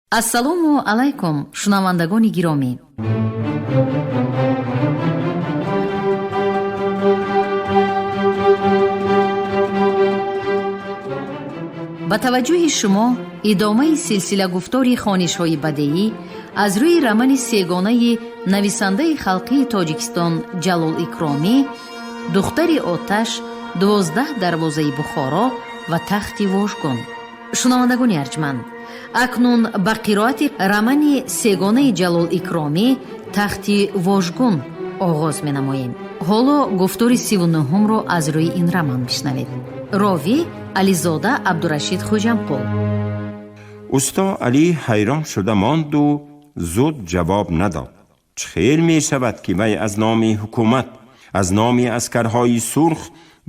Ассалому алайкум, шунавандагони гиромӣ. Ба таваҷҷӯҳи шумо идомаи силсила гуфтори хонишҳои бадеӣ аз рӯи романи сегонаи нависандаи халқии Тоҷикистон Ҷалол Икромӣ «Духтари оташ», «12 дарвозаи Бухоро» ва «Тахти вожгун». Шунавандагони арҷманд, акнун ба қироати романи сегонаи Ҷалол Икромӣ «Тахти вожгун» оғоз менамоем. Ҳоло гуфтори 39-ҳумро аз рӯи ин роман бишнавед. Ровӣ Ализода Абдурашид Хоҷамқул. Усто Алӣ ҳайрон шуда монду зуд ҷавоб надод. Чӣ хел мешавад, ки вай аз номи ҳукумат, аз номи аскарҳои сурх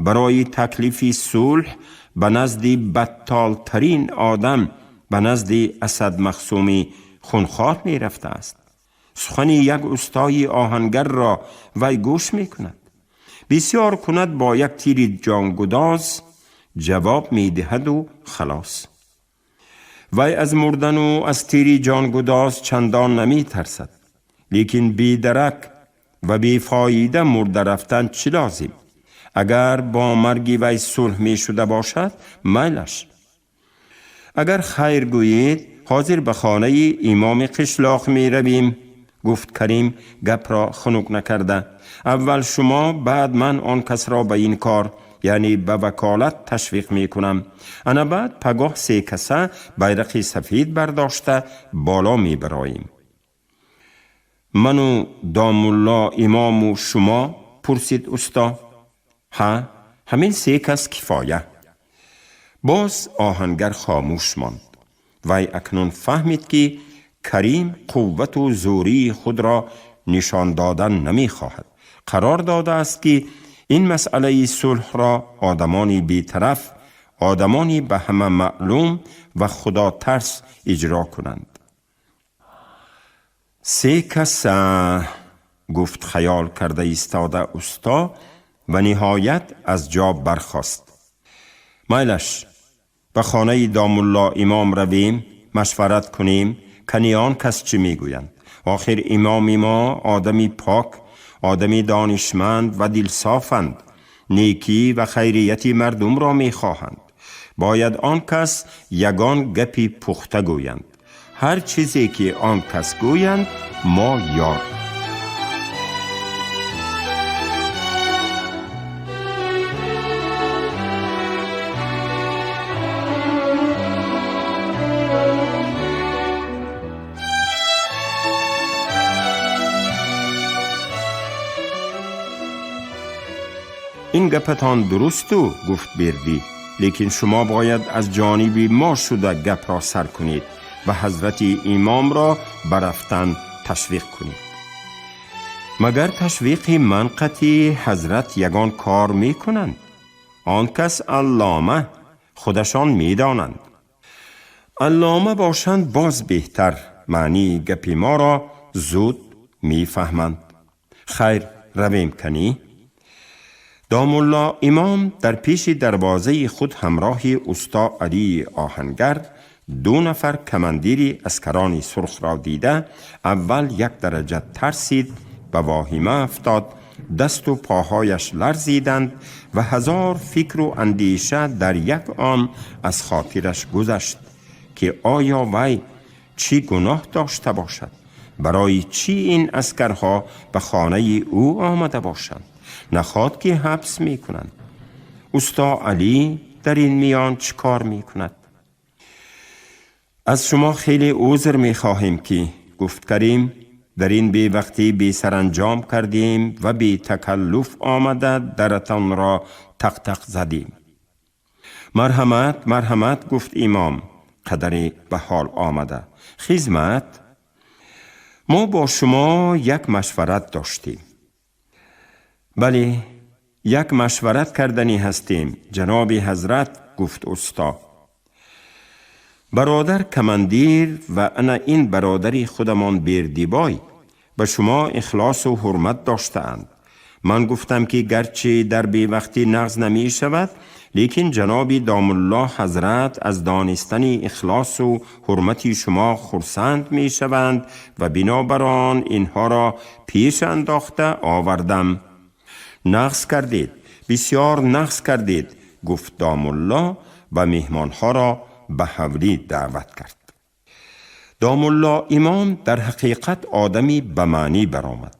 барои таклифи сулҳ ба назди баттолтарин одам, ба назди Асад Махсуми хунхор мерафтааст? Сухани як устои оҳангарро вай гӯш мекунад? Бисёр кунад, бо як тири ҷонгудоз ҷавоб медиҳаду халос. Вай аз мурдану аз тири ҷонгудоз чандон наметарсад, лекин бедарак ва бефоида мурда рафтан чӣ лозим? Агар бо марги вай сулҳ мешуда бошад, майлаш. Агар хайр гӯед, ҳозир ба хонаи имоми қишлоқ меравем, гуфт Карим гапро хунук накарда. Аввал шумо, баъд ман он касро ба ин кор, яъне ба ваколат ташвиқ мекунам. Ана баъд пагоҳ се каса байрақи сафед бардошта боло мебароем. Ману домулло имому шумо? Пурсид усто. Ҳа, ҳамин се кас кифоя. Боз оҳангар хомӯш монд. Вай акнун фаҳмид, ки Карим қуввату зӯрии худро нишон додан намехоҳад. Қарор додааст, ки ин масъалаи сулҳро одамони бетараф, одамони ба ҳама маълум ва худотарс иҷро кунанд. Се каса, гуфт хаёл карда истода усто ва ниҳоят аз ҷо бархост. Майлаш, ба хонаи домулло имом равем, машварат кунем, кани он кас чӣ мегӯянд. Охир имоми мо одами пок, одами донишманд ва дилсофанд, некӣ ва хайрияти мардумро мехоҳанд. Бояд он кас ягон гапи пухта гӯянд. Ҳар чизе ки он кас гӯянд, мо ёр. Ин гапатон дурусту, гуфт Бердӣ, лекин шумо бояд аз ҷониби мо шуда гапро сар кунед ва ҳазрати имомро ба рафтан ташвиқ кунед. Магар ташвиқи ман қатъи ҳазрат ягон кор мекунанд? Он кас аллома, худашон медонанд. Аллома бошанд, боз беҳтар, маънии гапи моро зуд мефаҳманд. Хайр, равем канӣ. Домулло имом дар пеши дарвозаи худ ҳамроҳи усто Алии оҳангар ду нафар командири аскарони сурхро дида, аввал як дараҷа тарсид, ба воҳима афтод, дасту поҳояш ларзиданд ва ҳазор фикру андеша дар як он аз хотираш гузашт, ки оё вай чӣ гуноҳ дошта бошад? Барои чӣ ин аскарҳо ба хонаи ӯ омада бошанд? Наход ки ҳабс мекунанд? Усто Алӣ дар ин миён чӣ кор мекунад? Аз шумо хеле узр мехоҳем ки, гуфт Карим, дар ин бевақтӣ бесаранҷом кардем ва бетакаллуф омада даратонро тақтақ задем. Марҳамат, марҳамат, гуфт имом қадаре ба ҳол омада. Хизмат. Мо бо шумо як машварат доштем. Бале, як машварат карданӣ ҳастем, ҷаноби ҳазрат, гуфт усто. Бародар командир ва ана ин бародари худамон Бердибой ба шумо ихлосу ҳурмат доштаанд. Ман гуфтам, ки гарчи дар бевақтӣ нағз намешавад, Лекин ҷаноби домулло ҳазрат аз донистани ихлосу ҳурмати шумо хурсанд мешаванд ва бинобар он инҳоро пеш андохта овардам. Нағз кардед, бисёр нағз кардед, гуфт домулло ва меҳмонҳоро ба ҳавлӣ даъват кард. Домулло имом дар ҳақиқат одами ба маънӣ баромад.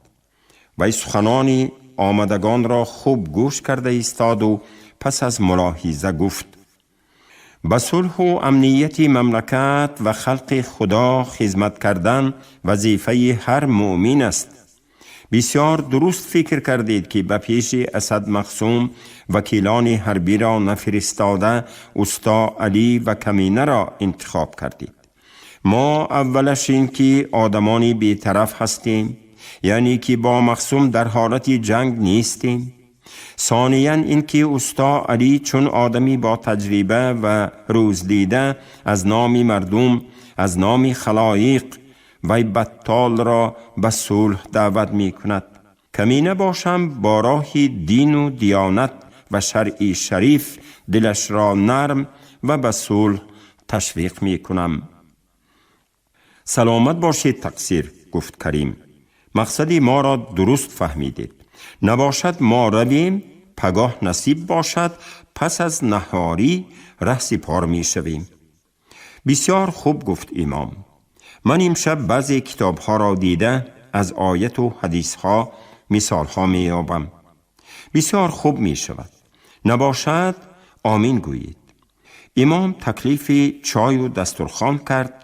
Вай суханони омадагонро хуб гӯш карда истоду пас аз мулоҳиза гуфт: ба сулҳу амнияти мамлакат ва халқи Худо хизмат кардан вазифаи ҳар муъмин аст. Бисёр дуруст фикр кардед, ки ба пеши Асад Мақсум вакилони ҳарбиро нафиристода, усто Алӣ ва Каминаро интихоб кардед. Мо аввалаш ин ки одамони бетараф ҳастем, яъне ки бо Мақсум дар ҳолати ҷанг нестем. Сониян ин ки усто Алӣ чун одами бо таҷриба ва рӯздида аз номи мардум, аз номи халоиқ вай баттолро ба сулҳ даъват мекунад. Камина бошам бо роҳи дину диёнат ва шаръи шариф дилашро нарм ва ба сулҳ ташвиқ мекунам. Саломат бошед, тақсир, гуфт Карим. Мақсади моро дуруст фаҳмидед. Набошад, мо равем, пагоҳ насиб бошад, пас аз наҳорӣ раҳсипор мешавем. Бисёр хуб, гуфт имом. Ман имшаб баъзе китобҳоро дида, аз ояту ҳадисҳо мисолҳо меёбам. Бисёр хуб мешавад. Набошад, омин гӯед. Имом таклифи чою дастурхон кард.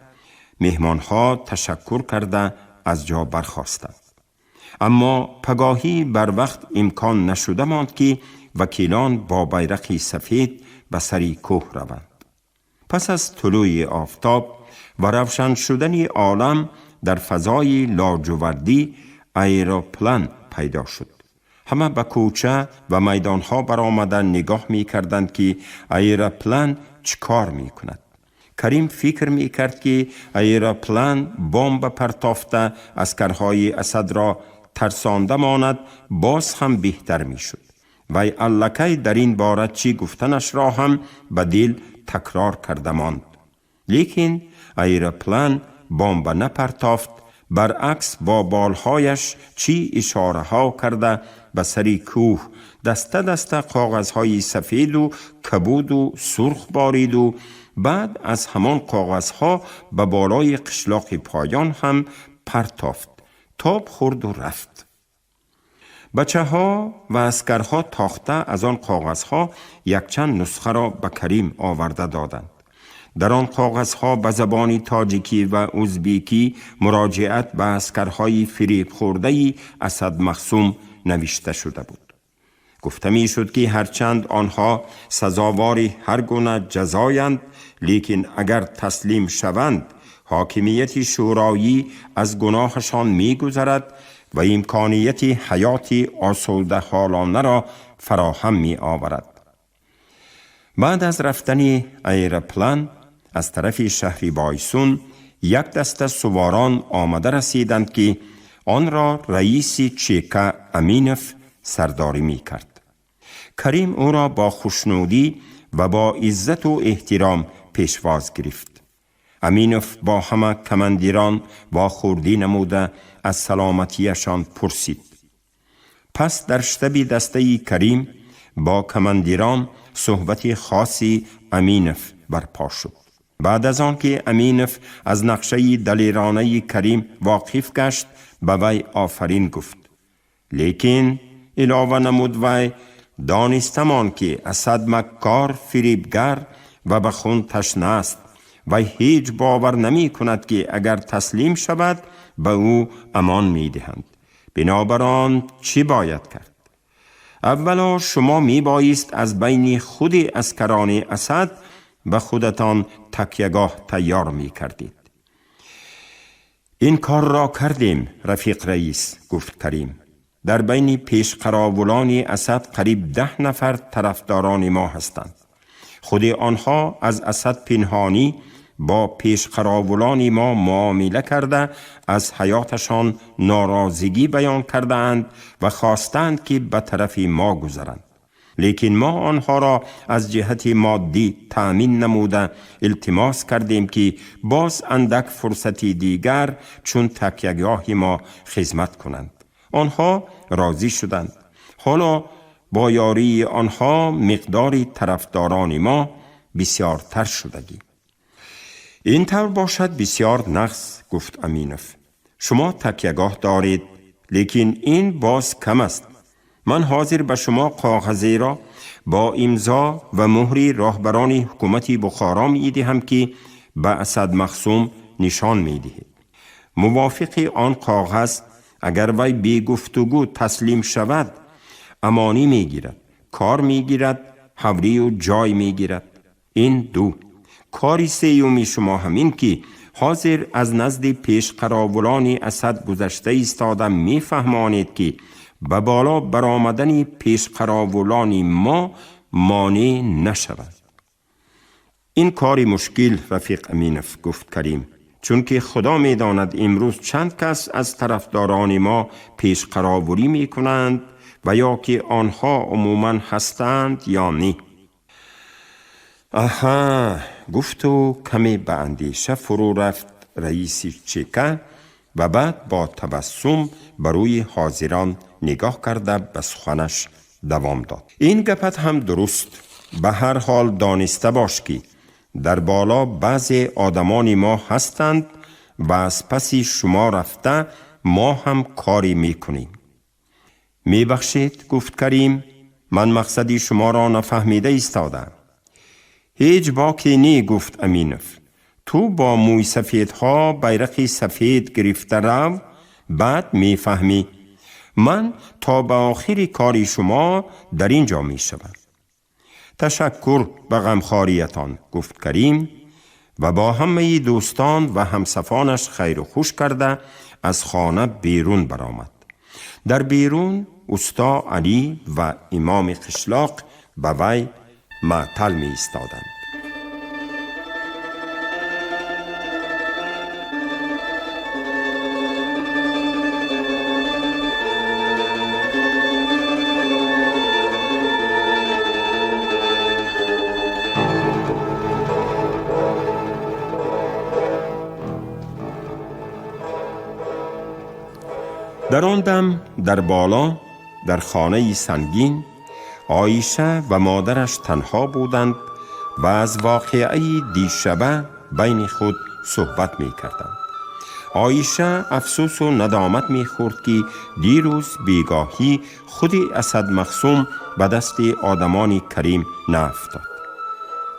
Меҳмонҳо ташаккур карда аз ҷо бархостанд. Аммо пагоҳӣ барвақт имкон нашуда монд, ки вакилон бо байрақи сафед ба сари кӯҳ раванд. Пас аз тулӯи офтоб ва равшан шудани олам дар фазои лоҷувардӣ аэроплан пайдо шуд. Ҳама ба кӯча ва майдонҳо баромада нигоҳ мекарданд, ки аэроплан чӣ кор мекунад. Карим фикр мекард, ки аэроплан бомба партофта аскарҳои Асадро тарсонда монад, боз ҳам беҳтар мешуд. Вай аллакай дар ин бора чӣ гуфтанашро ҳам ба дил такрор карда монд. Лекин аэроплан бомба напартофт, баръакс бо болҳояш чӣ ишораҳо карда, ба сари кӯҳ даста даста коғазҳои сафеду кабуду сурх бориду баъд аз ҳамон коғазҳо ба болои қишлоқи поён ҳам партофт. Тоб хӯрду рафт. Бачаҳо ва аскарҳо тохта аз он коғазҳо якчанд нусхаро ба Карим оварда доданд. Дар он коғазҳо ба забони тоҷикӣ ва узбекӣ муроҷиат ба аскарҳои фиребхӯрдаи Асад Мақсум навишта шуда буд. Гуфта мешуд, ки ҳарчанд онҳо сазовори ҳар гуна ҷазоянд, лекин агар таслим шаванд, ҳокимияти шӯроӣ аз гуноҳашон мегузарад ва имконияти ҳаёти осудаҳолонаро фароҳам меоварад. Баъд аз рафтани аэроплан аз тарафи шаҳри Бойсун як даста суворон омада расиданд, ки онро раиси Чека Аминов сардорӣ мекард. Карим ӯро бо хушнудӣ ва бо иззату эҳтиром пешвоз гирифт. Аминов бо ҳама командирон вохӯрдӣ намуда, аз саломатиашон пурсид. Пас дар штаби дастаи Карим бо командирон суҳбати хоси Аминов барпо шуд. Баъд аз он ки Аминов аз нақшаи далеронаи Карим воқиф гашт, ба вай офарин гуфт. Лекин илова намуд вай: донистамон, ки Асад маккор, фирибгар ва ба хун ташна аст. Вай ҳеҷ бовар намекунад, ки агар таслим шавад, ба ӯ амон медиҳанд. Бинобар он чӣ бояд кард? Аввало шумо мебоист аз байни худи аскарони Асад ба худатон такягоҳ тайёр мекардед. Ин корро кардем, рафиқ раис, гуфт Карим. Дар байни пешқаровулони Асад қариб 10 нафар тарафдорони мо ҳастанд. Худи онҳо аз Асад пинҳонӣ бо пешқаровулони мо муомила карда, аз ҳаёташон норозигӣ баён кардаанд ва хостаанд, ки ба тарафи мо гузаранд. Лекин мо онҳоро аз ҷиҳати моддӣ таъмин намуда илтимос кардем, ки боз андак фурсати дигар чун такягоҳи мо хизмат кунанд. Онҳо розӣ шуданд. Ҳоло бо ёрии онҳо миқдори тарафдорони мо бисёртар шудагӣ. Ин тавр бошад бисёр нағз, гуфт Аминов. Шумо такягоҳ доред, лекин ин боз кам аст. Ман ҳозир ба шумо коғазеро бо имзо ва муҳри роҳбарони ҳукумати Бухоро медиҳам, ки ба Асад Махсум нишон медиҳед. Мувофиқи он коғаз агар вай бегуфтугӯ таслим шавад, амонӣ мегирад, кор мегирад, ҳавлию ҷой мегирад. Ин ду. Кори сеюми шумо ҳамин, ки ҳозир аз назди пешқаровулони Асад гузашта истода мефаҳмонед, ки ба боло баромадани пешқаровулони мо монеъ нашавад. Ин кори мушкил, рафиқ Аминов, гуфт Карим, чунки Худо медонад имрӯз чанд кас аз тарафдорони мо пешқаровулӣ мекунанд ва ё ки онҳо умуман ҳастанд ё не. Аҳа, гуфту каме ба андеша фурӯ рафт раиси Чека ва баъд бо табассум ба рӯи ҳозирон нигоҳ карда ба суханаш давом дод. Ин гапат ҳам дуруст. Ба ҳар ҳол дониста бош, ки дар боло баъзе одамони мо ҳастанд ва аз паси шумо рафта мо ҳам корӣ мекунем. Мебахшед, гуфт Карим, ман мақсади шуморо нафаҳмида истодаам. Ҳеҷ боке не, гуфт Аминов. Ту бо мӯйсафедҳо байрақи сафед гирифта рав, баъд мефаҳмӣ. Ман то ба охири кори шумо дар ин ҷо мешавам. Ташаккур ба ғамхориятон, гуфт Карим ва бо ҳамаи дӯстон ва ҳамсафонаш хайру хуш карда аз хона берун баромад. Дар берун усто Алӣ ва имоми қишлоқ ба вай маътал меистоданд. Дар он дам дар боло дар хонаи сангин Оиша ва модараш танҳо буданд ва аз воқеаи дишаба байни худ суҳбат мекарданд. Оиша афсӯсу надомат мехӯрд, ки дирӯз бегоҳӣ худи Асад Махсум ба дасти одамони Карим наафтод.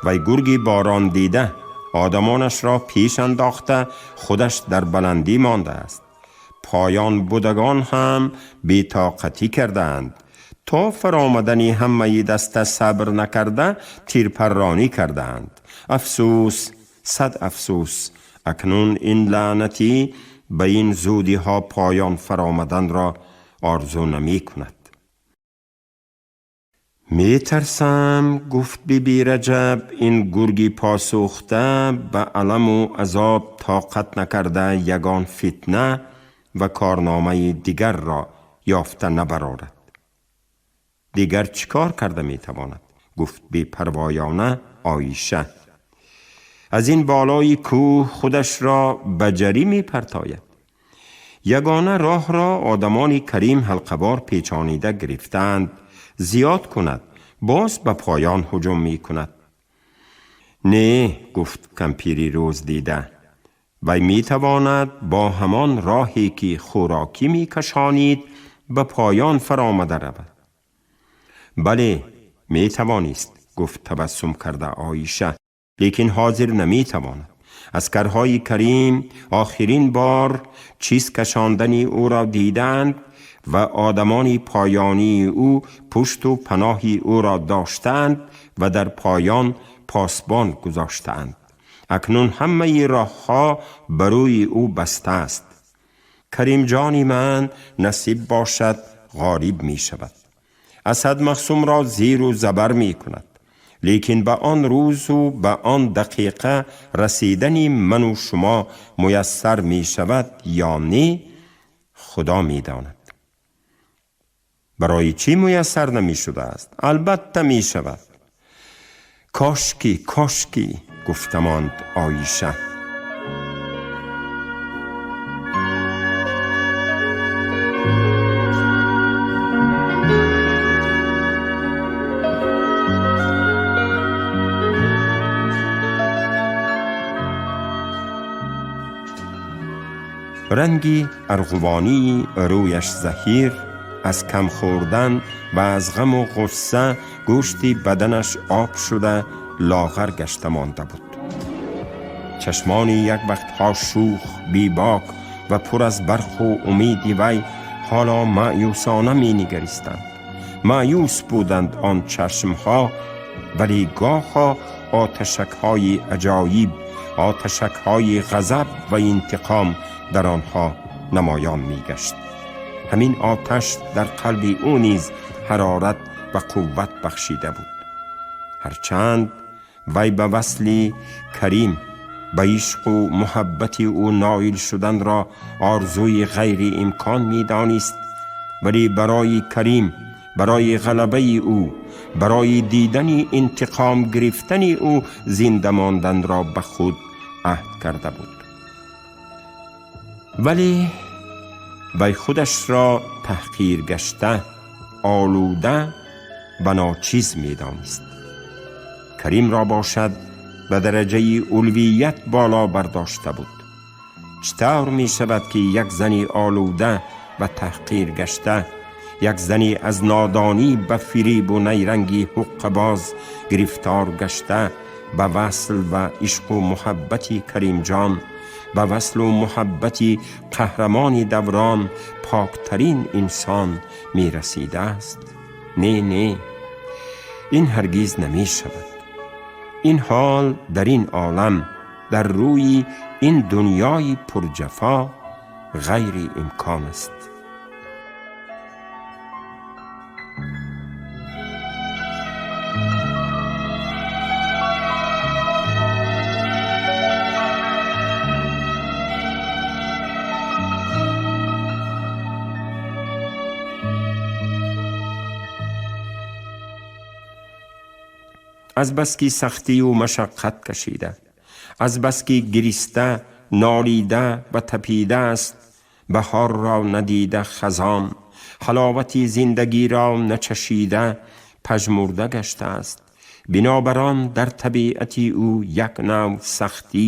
Вай гурги борон дида одамонашро пеш андохта худаш дар баландӣ мондааст. Поён будагон ҳам бетоқатӣ кардаанд. То фаромадани ҳамаи даста сабр накарда тирпарронӣ кардаанд. Афсӯс, сад афсӯс, акнун ин лаънатӣ ба ин зудиҳо поён фаромаданро орзу намекунад. Метарсам, гуфт Биби Раҷаб, ин гурги посӯхта ба аламу азоб тоқат накарда ягон фитна ва корномаи дигарро ёфта набарорад. Дигар чӣ кор карда метавонад? Гуфт бепарвоёна Оиша. Аз ин болои кӯҳ худашро ба ҷарӣ мепартояд. Ягона роҳро одамони Карим ҳалқавор печонида гирифтаанд. Зиёд кунад, боз ба поён ҳуҷум мекунад. Не, гуфт кампири рӯз дида, вай метавонад бо ҳамон роҳе ки хӯрокӣ мекашонид ба поён фаромада равад. Бале, метавонист, гуфт табассум карда Оиша, лекин ҳозир наметавонад. Аскарҳои Карим охирин бор чиз кашондани ӯро диданд ва одамони поёнии ӯ пушту паноҳи ӯро доштаанд ва дар поён посбон гузоштаанд. Акнун ҳамаи роҳҳо ба рӯи ӯ баста аст. Каримҷони ман насиб бошад ғолиб мешавад. Асад Махсумро зеру забар мекунад. Лекин ба он рӯзу ба он дақиқа расидани ману шумо муяссар мешавад ё не, Худо медонад. Барои чӣ муяссар намешудааст? Албатта мешавад. Кошки, кошки, гуфта монд Оиша. Ранги арғувонии рӯяш заҳир, аз кам хӯрдан ва аз ғаму ғусса гӯшти баданаш об шуда лоғар гашта монда буд. Чашмони як вақтҳо шӯх, бебок ва пур аз барқу умеди вай ҳоло маъюсона менигаристанд. Маъюс буданд он чашмҳо, вале гоҳо оташакҳои аҷоиб, оташакҳои ғазаб ва интиқом дар онҳо намоён мегашт. Ҳамин оташ дар қалби ӯ низ ҳарорат ва қувват бахшида буд. Ҳарчанд вай ба васли Карим, ба ишқу муҳаббати ӯ ноил шуданро орзуи ғайриимкон медонист, вале барои Карим, барои ғалабаи ӯ, барои дидани интиқом гирифтани ӯ зинда монданро ба худ аҳд карда буд. Вале вай худашро таҳқир гашта, олуда ва ночиз медонист. Каримро бошад ба дараҷаи улвият боло бардошта буд. Чӣ тавр мешавад, ки як зани олуда ва таҳқир гашта, як зани аз нодонӣ ба фирибу найранги ҳуққабоз гирифтор гашта, ба васл ва ишқу муҳаббати Каримҷон, ба васлу муҳаббати қаҳрамони даврон, поктарин инсон мерасидааст? Не, не, ин ҳаргиз намешавад. Ин ҳол дар ин олам, дар рӯи ин дунёи пурҷафо ғайри имкон аст. Аз баски сахтию машаққат кашида, аз баски гириста, нолида ва тапида аст, баҳорро надида хазон, ҳаловати зиндагиро начашида, пажмурда гаштааст. Бинобар он дар табиати ӯ як нав сахтӣ,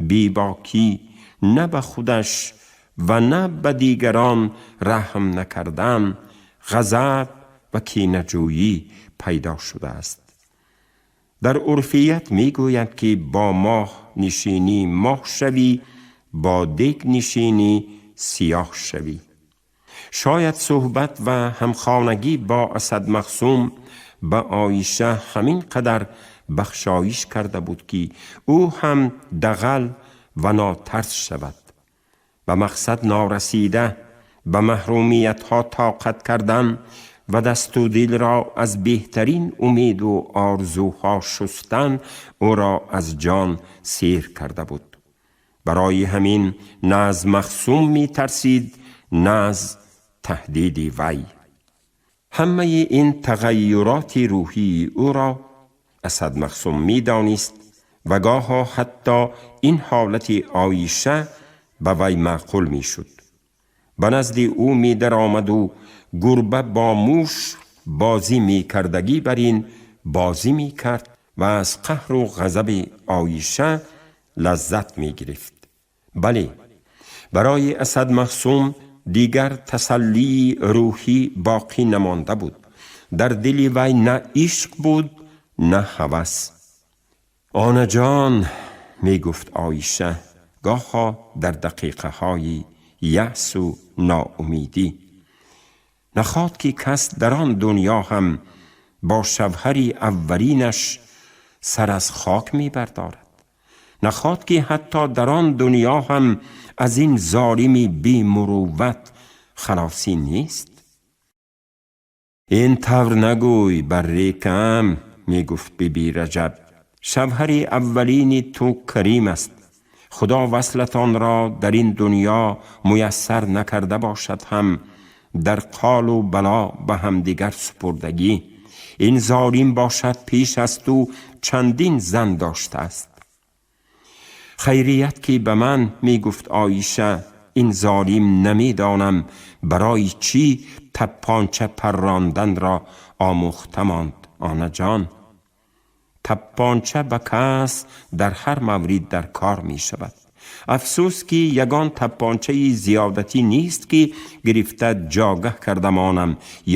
бебокӣ, на ба худаш ва на ба дигарон раҳм накардан, ғазаб ва кинаҷӯйӣ пайдо шудааст. Дар урфият мегӯянд, ки бо моҳ нишинӣ моҳ шавӣ, бо дег нишинӣ сиёҳ шавӣ. Шояд суҳбат ва ҳамхонагӣ бо Асад Мақсум ба Оиша ҳамин қадар бахшоиш карда буд, ки ӯ ҳам дағал ва нотарс шавад. Ба мақсад норасида, ба маҳрумиятҳо тоқат кардан ва дасту дилро аз беҳтарин умеду орзуҳо шустан ӯро аз ҷон сер карда буд. Барои ҳамин на аз Мақсум метарсид, на аз таҳдиди вай. Ҳамаи ин тағайюроти рӯҳии ӯро Асад Мақсум медонист ва гоҳо ҳатто ин ҳолати Оиша ба вай маъқул мешуд. Ба назди ӯ медаромаду гурба бо муш бозӣ мекардагӣ бар ин бозӣ мекард ва аз қаҳру ғазаби Оиша лаззат мегирифт. Бале, барои Асад Мақсум дигар тасаллии рӯҳӣ боқӣ намонда буд. Дар дили вай на ишқ буд, на ҳавас. Онаҷон, мегуфт Оиша гоҳо дар дақиқаҳои яъсу ноумидӣ, нахоҳад ки кас дар он дунё ҳам бо шавҳари аввалинаш сар аз хок мебардорад. Нахоҳад ки ҳатто дар он дунё ҳам аз ин золими бемурувват халосӣ нест. Ин тавр нагӯй, баррекам, мегуфт Биби Раҷаб. Шавҳари аввалини ту Карим аст. Худо васлатонро дар ин дунё муяссар накарда бошад ҳам, Дар қолу бало ба ҳамдигар супурдагӣ. Ин золим бошад пеш аз ту чандин зан доштааст. Хайрият ки ба ман мегуфт Оиша, ин золим намедонам барои чӣ таппонча парронданро омӯхта монд. Онаҷон, таппонча ба кас дар ҳар маврид дар кор мешавад. Афсӯс ки ягон таппончаи зиёдатӣ нест ки гирифта ҷогаҳ карда монам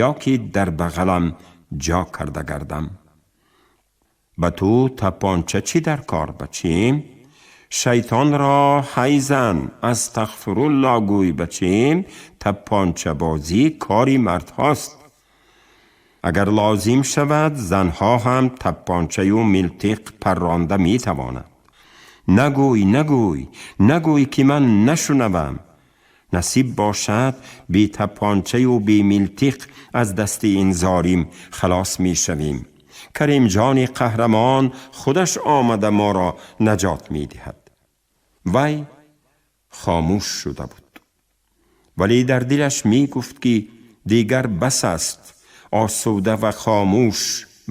ё ки дар бағалам ҷо карда гардам. Ба ту таппонча чӣ дар кор, бачим? Шайтонро ҳайзан, астағфирулло гӯй, бачим. Таппончабозӣ кори мардҳост. Агар лозим шавад, занҳо ҳам таппончаю милтиқ парронда метавонанд. Нагӯй, нагӯй, нагӯй ки ман нашунавам. Насиб бошад, бе таппончаю бе милтиқ аз дасти ин зорим халос мешавем. Каримҷони қаҳрамон худаш омада моро наҷот медиҳад. Вай хомӯш шуда буд, вале дар дилаш мегуфт ки дигар бас аст. Осуда ва хомӯш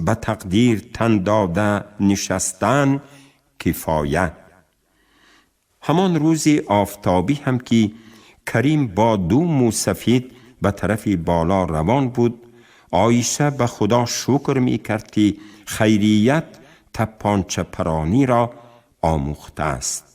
ба тақдир тан дода нишастан кифоя. Ҳамон рӯзи офтобӣ ҳам ки Карим бо ду мӯсафид ба тарафи боло равон буд, Оиша ба Худо шукр мекард ки хайрият таппончапарониро омӯхтааст.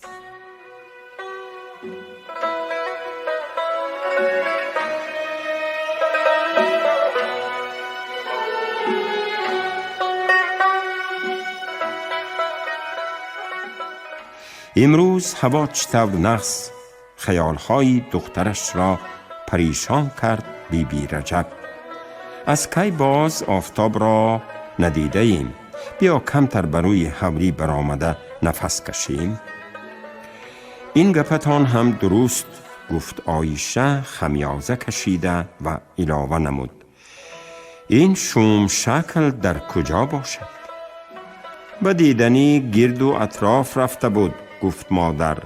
Имрӯз ҳаво чӣ тавр нағз! Хаёлҳои духтарашро парешон кард Биби Раҷаб. Аз кай боз офтобро надидаем? Биё камтар ба рӯи ҳавлӣ баромада нафас кашем. Ин гапатон ҳам дуруст, гуфт Оиша хамёза кашида ва илова намуд: ин шумшакл дар куҷо бошад? Ба дидани гирду атроф рафта буд, гуфт модар.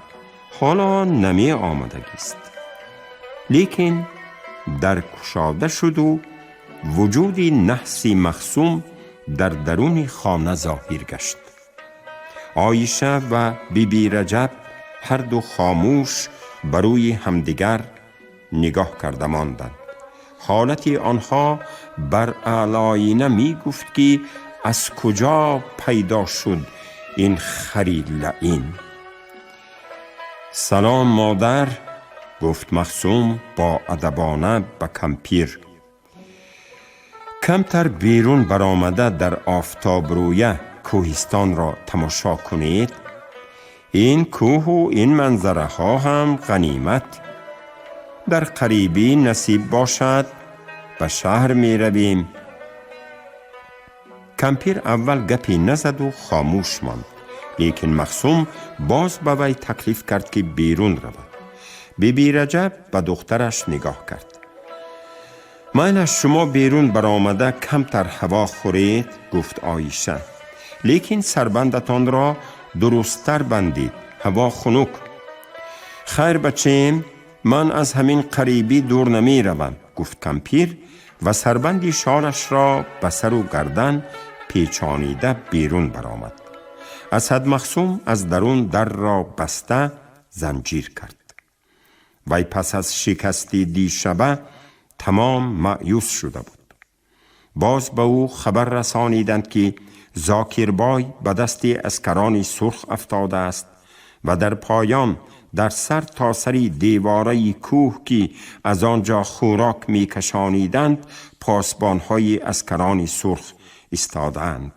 Ҳоло намеомадагист. Лекин дар кушода шуду вуҷуди наҳси махсум дар даруни хона зоҳир гашт. Оиша ва Биби Раҷаб ҳарду хомӯш ба рӯи ҳамдигар нигоҳ карда монданд. Ҳолати онҳо бар аълоина мегуфт ки аз куҷо пайдо шуд ин хари лаин. Салом, модар, гуфт Махсум бо адабона ба кампир. Камтар берун баромада дар офтобрӯя кӯҳистонро тамошо кунед. Ин кӯҳу ин манзараҳо ҳам ғанимат. Дар қарибӣ насиб бошад, ба шаҳр меравем. Кампир аввал гапе назаду хомӯш монд, лекин Махсум боз ба вай таклиф кард ки берун равад. Биби Раҷаб ба духтараш нигоҳ кард. Майлаш, шумо берун баромада камтар ҳаво хӯред, гуфт Оиша. Лекин сарбандатонро дурусттар бандид, ҳаво хунук. Хайр, бачем, ман аз ҳамин қарибӣ дур намеравам, гуфт кампир ва сарбанди шолашро ба сару гардан печонида берун баромад. Асад Махсум аз дарун дарро баста занҷир кард. Вай пас аз шикасти дишаба тамом маъюс шуда буд. Боз ба ӯ хабар расониданд ки Зокирбой ба дасти аскарони сурх афтодааст ва дар поён дар сар то сари девораи кӯҳ ки аз он ҷо хӯрок мекашониданд, посбонҳои аскарони сурх истодаанд.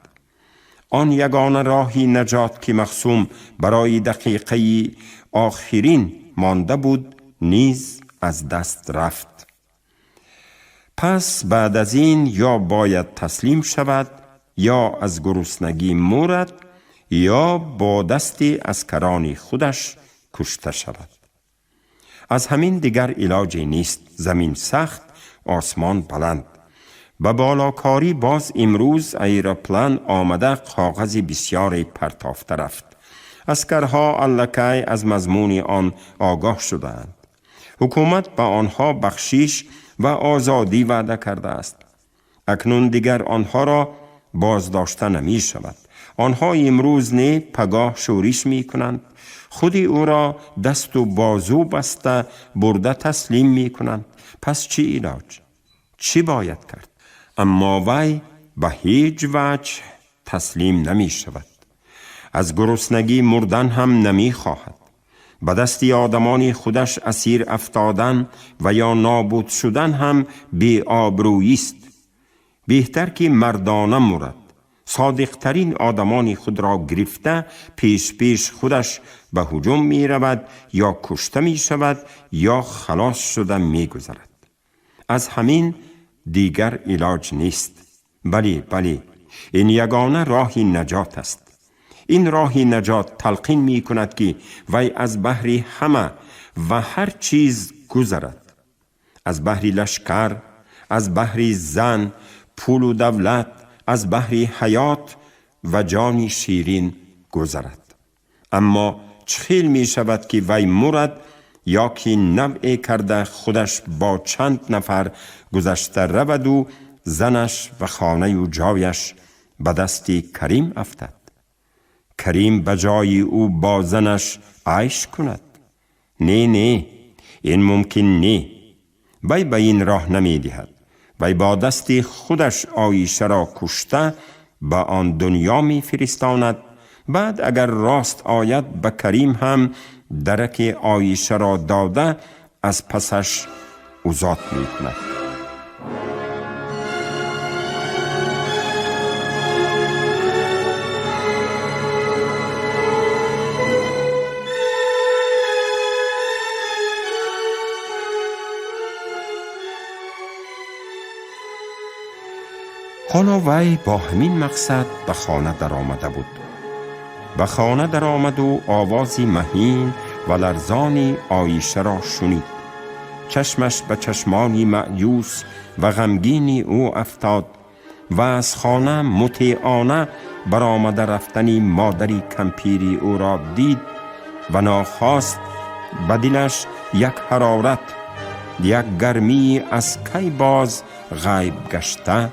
Он ягона роҳи наҷот ки Махсум барои дақиқаи охирин монда буд, низ аз даст рафт. Пас баъд аз ин ё бояд таслим шавад, ё аз гуруснагӣ мурад, ё бо дасти аскарони худаш кушта шавад. Аз ҳамин дигар илоҷе нест. Замин сахт, осмон баланд. Ба болокорӣ боз имрӯз аэроплан омада коғази бисёре партофта рафт. Аскарҳо аллакай аз мазмуни он огоҳ шудаанд. Ҳукумат ба онҳо бахшиш و آزادی وعده کرده است. اکنون دیگر آنها را بازداشته نمی شود. آنها امروز نه پگاه شورش می کنند. خودی او را دست و بازو بسته برده تسلیم می کنند. پس چی علاج؟ چی باید کرد؟ اما وی به هیچ وجه تسلیم نمی شود. از گرسنگی مردن هم نمی خواهد. به دست آدمان خودش اسیر افتادن و یا نابود شدن هم بی آبرویی است. بهتر که مردانه مرد. صادقترین آدمان خود را گرفته پیش پیش خودش به هجوم می رود، یا کشته می شود یا خلاص شده می گذرد. از همین دیگر علاج نیست. بله بله، این یگانه راه نجات است. این راه نجات تلقین می کند که وی از بحر همه و هر چیز گذرد. از بحر لشکر، از بحر زن، پول و دولت، از بحر حیات و جان شیرین گذرد. اما چخیل می شود که وی مرد یا که نوع کرده خودش با چند نفر گذشته رود و زنش و خانه و جایش به دست کریم افتد. کریم به جای او با زنش عیش کند. نه نه، این ممکن نه. وی به این راه نمی دهد. وی با دست خودش عایشه را کشته به آن دنیا می فرستاند. بعد اگر راست آید به کریم هم درک عایشه را داده از پسش ازاد می کند. حالا وی با همین مقصد به خانه در آمده بود. به خانه در آمد و آوازی مهین و لرزانی عایشه را شنید. چشمش به چشمانی مأیوس و غمگینی او افتاد و از خانه مطیعانه برآمده رفتنی مادری کمپیری او را دید و ناخواست به دلش یک حرارت، یک گرمی از کی باز غیب گشته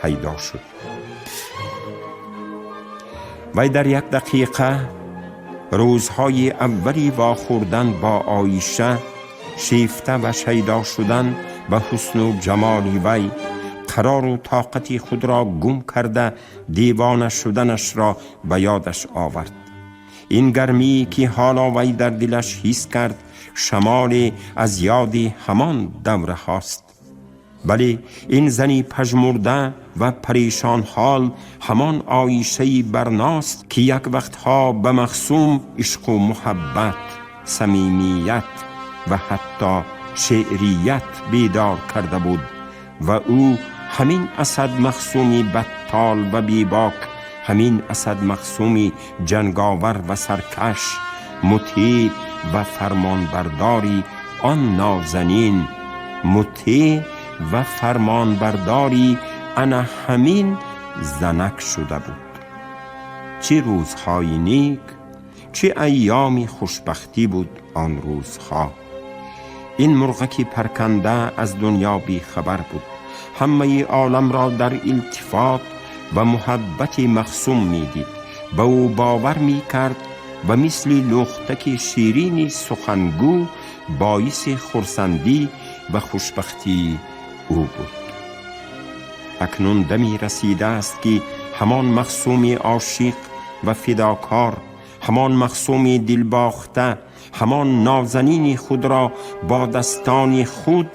پیدا شد. وی در یک دقیقه روزهای اولی واخوردن با عایشه، شیفته و شیدا شدن به حسن و جمال وی، قرار و طاقت خود را گم کرده دیوانه شدنش را به یادش آورد. این گرمی که حالا وی در دلش حس کرد شمال از یاد همان دوره هاست. بله، این زنی پژمرده و پریشان حال همان عایشه برناست که یک وقتها به مخصوم عشق و محبت، صمیمیت و حتی شعریت بیدار کرده بود و او همین اسد مخصومی بطال و بیباک، همین اسد مخصومی جنگاور و سرکش، مطیع و فرمانبرداری آن نازنین، مطیع و فرمانبرداری انا همین زنک شده بود. چه روزهای نیک، چه ایامی خوشبختی بود آن روزها. این مرغک پرکنده از دنیا بی خبر بود. همه عالم را در التفات و محبت مخصوم می دید. به او باور می کرد و مثل لختک شیرین سخنگو باعث خرسندی و خوشبختی او بود. اکنون دمی رسیده است که همان مخصوم عاشق و فداکار، همان مخصوم دلباخته، همان نازنین خود را با دستان خود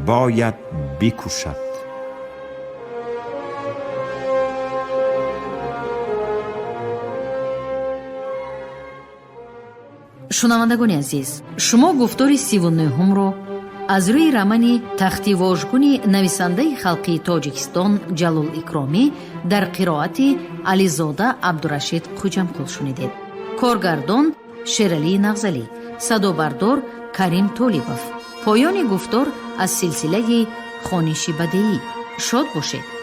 باید بکشد. Шунавандагони азиз, шумо гуфтори 39-ро аз рӯи романи Тахти вожгуни нависандаи халқии Тоҷикистон Ҷалол Икромӣ дар қироати Ализода Абдурашид Хуҷамқул шунидед. Коргардон Шералии Нағзалӣ, садобардор Карим Толибов. Поёни гуфтор аз силсилаи хониши бадеӣ. Шод бошед.